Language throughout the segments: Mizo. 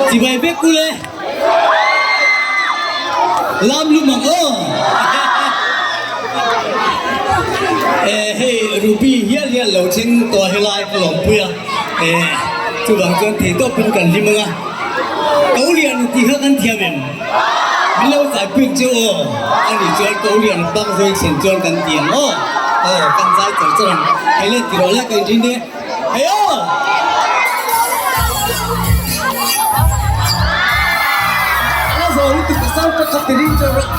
Chibai vek ule. Lam lum ang aw. Eh hei Ruby hial hial lo thleng tawh helai ka lawmpui a. Eh chuvang chuan thei tawpin kan hlim ang a. Ko lian tih kha kan thiam em? Min lo zai pek che aw. A nih chuan ko lian bak zawi thlen chuan kan ti ang aw. Aw kan zai char char ang. Hei le ti rawh le ka inrin e. Hei aw! A la zawi lutuk ka sound pakhat ti ring char rawh.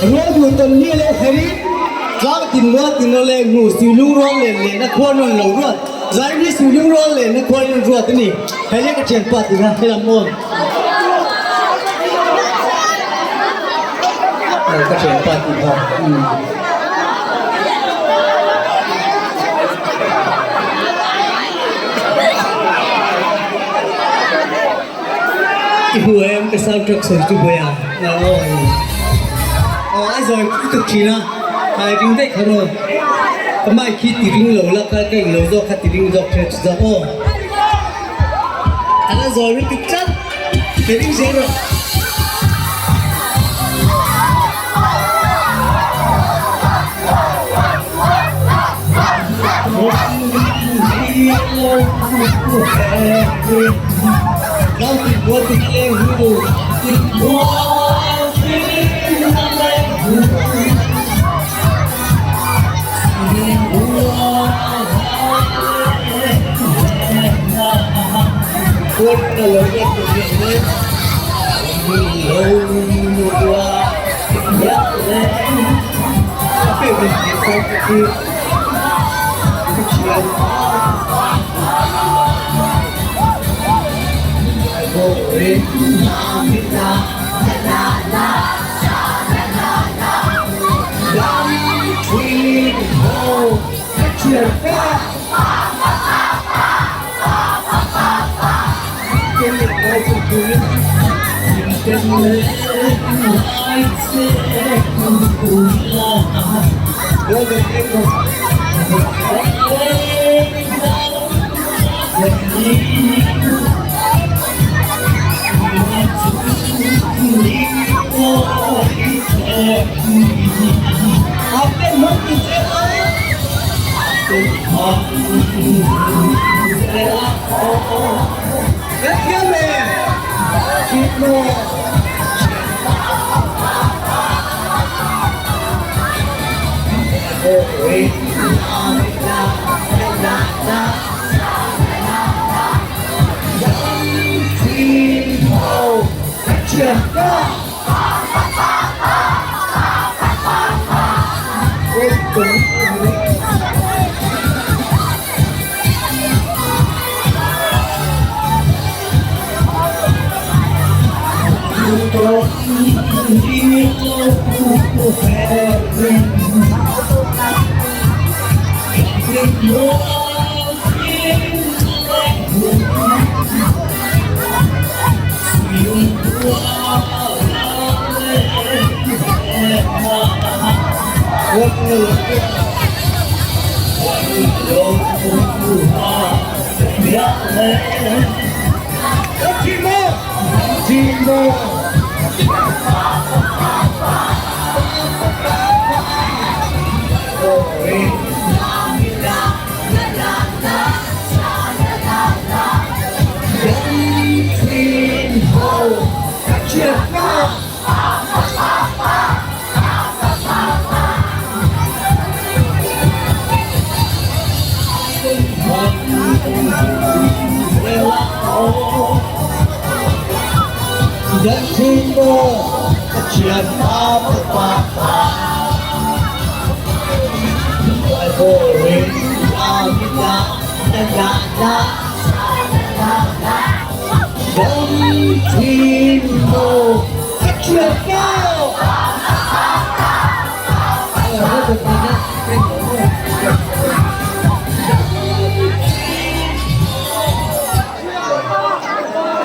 Rual duh tawn ni leh herin tlang tin rual tin aw leng hnu Suilung rual len lehna khuan rawn lo ruat Zaimi Suilung rual lenna khuan rawn ruat a ni. Hei leh ka thianpa tih kha helam awn. Ka thianpa tih kha. I hmu em ka sound track sawi chu buai a aw a zawi lutuk thin a hai ring daih kha maw ka mic hi ti ring lo la ka ka englo zawk kha ti ring zawk hriat chu zawk aw a la zawi lutuk tlat ti ring zel rawh.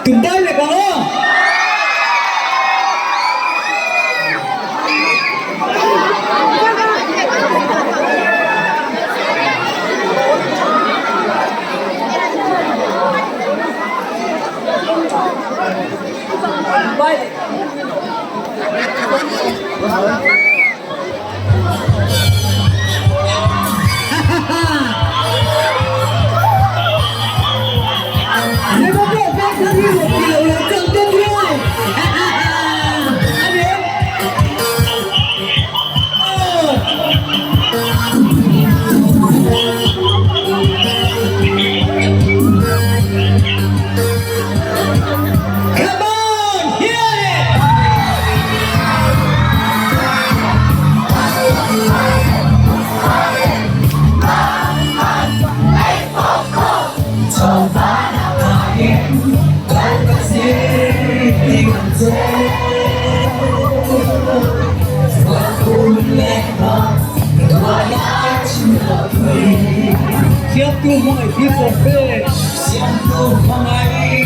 Tum dai leh bang aw. Come on, hear it! Siamtu hmangaih thil tawp ve. Siamtu hmangaih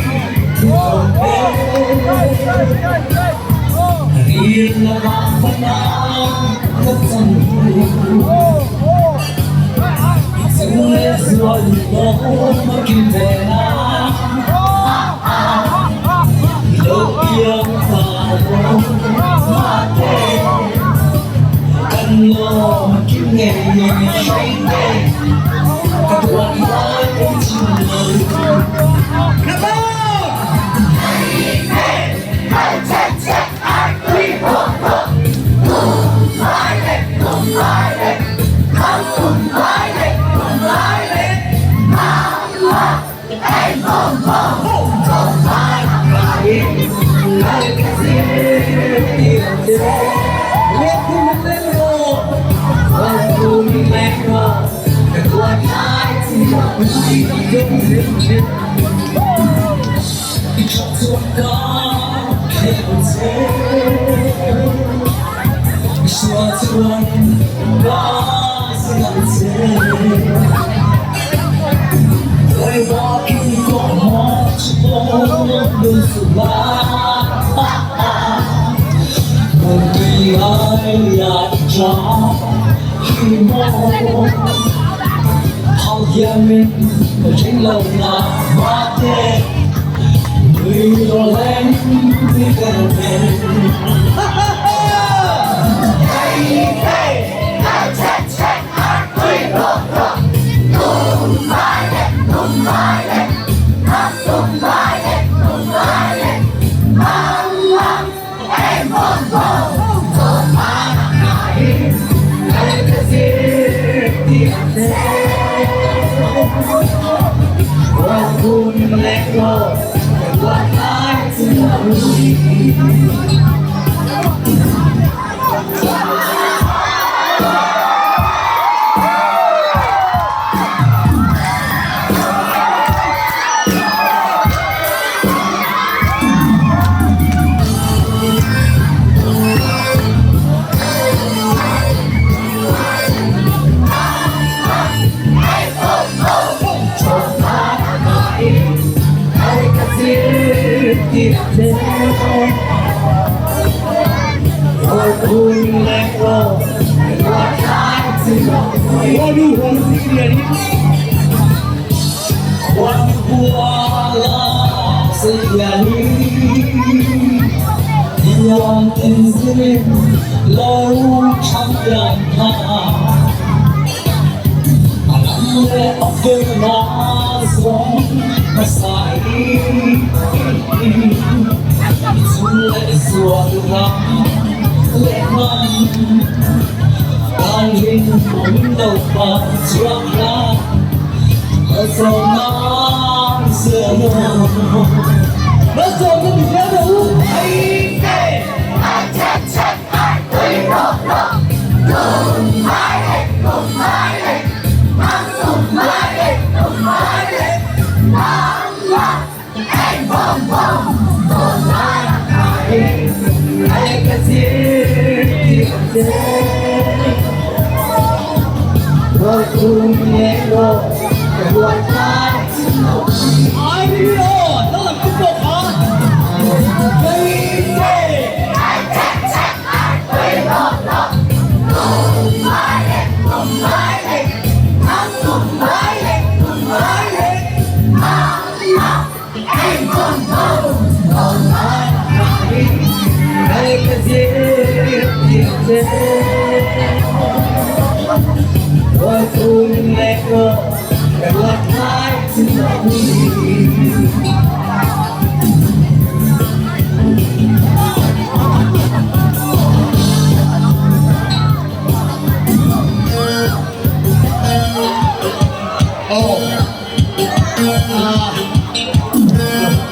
thil tawp ve. Ril lamah fanang ka chan hu. I chung leh zual lawm a kim ve na. Lo piang ta lo mate. Kan lawm a kim ngei ngei te. Ka tuah lai ka chim lo. Come on!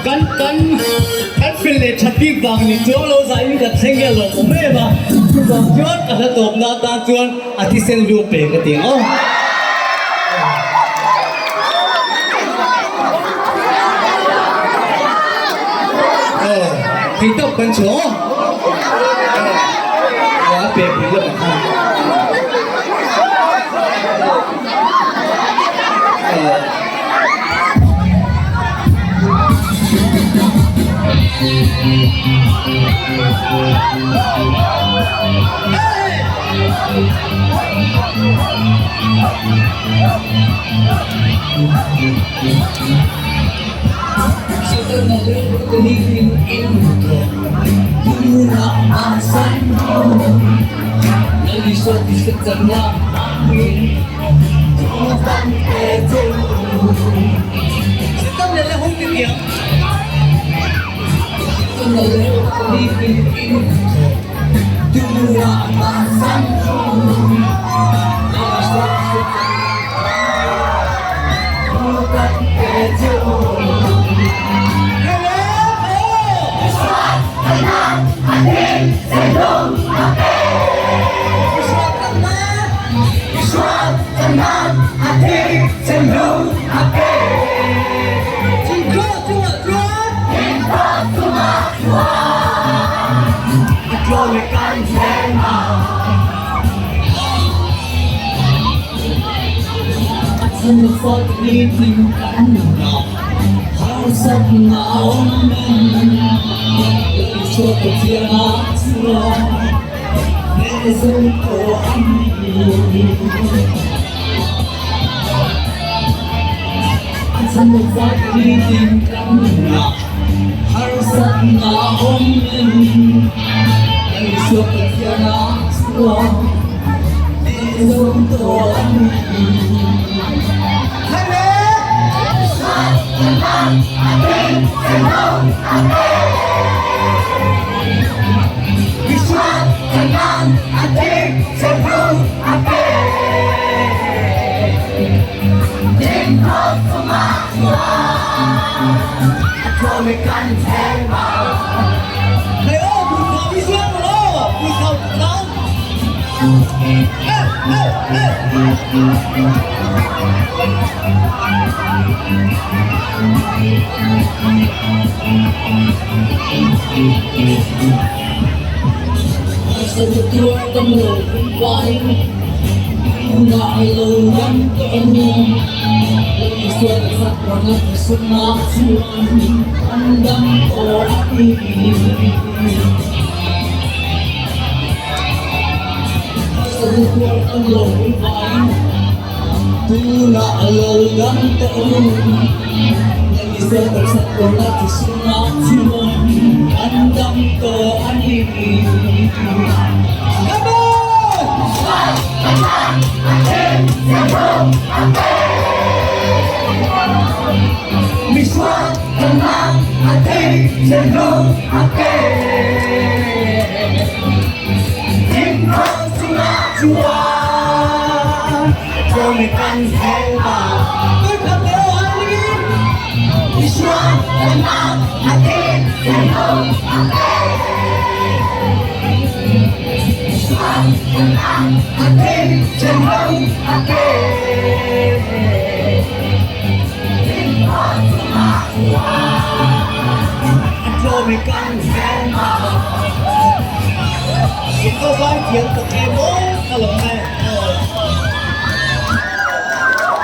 Kan kan kan fel leh that bik vang ni chuang lo zain kan thleng nge lawm awm em a, chuvang chuan ka hla tawpna atan chuan a thisen lu pe ka ti ang aw. Aw. Thei tawp kan chu aw. A pe pui lamah khan.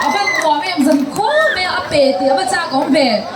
A van nuam em zan khaw mai a, a pe tih a va chak awm ve.